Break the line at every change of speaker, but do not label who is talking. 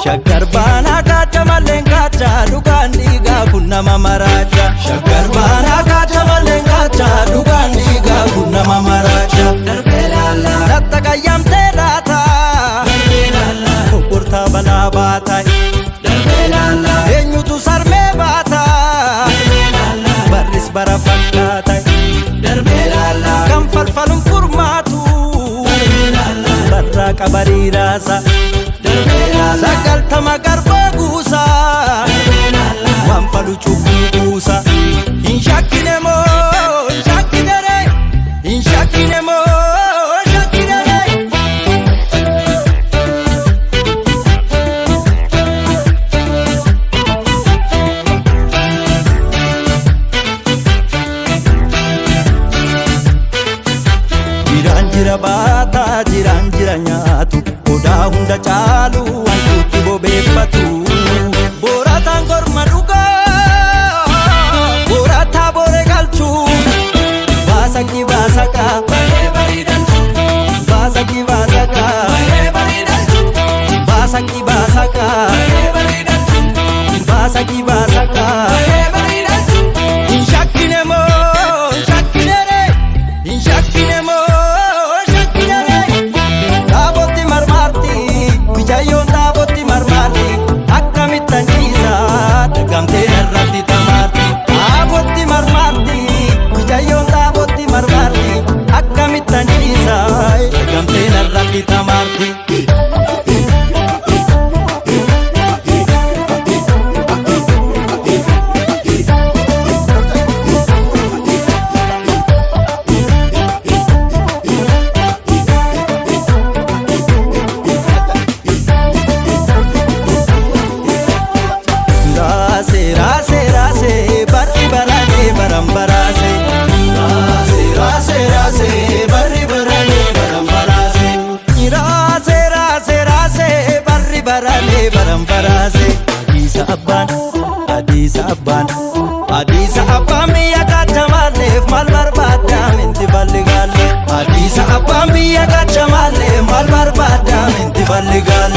Shaggar baanaa kaacha malleen kaacha dhugaan dhiigaa kun nama maraacha. Shaggar baanaa kaacha malleen kaacha dhugaan dhiigaa kun nama maraacha. Latta qayyamtee laata. Kokkortaa balaa baata. Eenyutu sarmee baata? Barris bara fakkaata. Kan falfaluun furmaatu. Barraa qabarii raasa. 90 garbaa guusa. Waan falu cubbuu buusa. Hin shakkine moo hin shakkine ree? Hin shakkine moo hin shakkine ree? Jiraan jira baataa jiraan jira nyaatu odaa hunda caalu wantuutti bobeeffatu. Boorataan gorma dhugaa boorataa boore galchuu baasaqii baasaqaa baasaqii baasaqaa baasaqii baasaqaa baasaqii baasaqaa. Hin shakkine moo hin shakkine ree? Hin shakkine moo hin shakkine ree? Dhaabotti marmaarti mijayyoon dhaabotti marmaarti akkamitti anniisaa dagamtee narratti tamaarti. Dhaabotti marmaarti mijayyoon dhaabotti marmaarti akkamitti anniisaa dagamtee narratti tamaarti. Raase raase raase barri baranee baran baraase. Raase raase raase barri baranee baran baraase. Raase raase raase barri baranee baran baraase. Adiisa abbaan adiisa abbaan adiisa abbaan biyya kaachamaalleef maal barbaadda minti balli gaalle. Adiisa abbaan biyya kaachamaalleef maal barbaadda minti balli gaalle.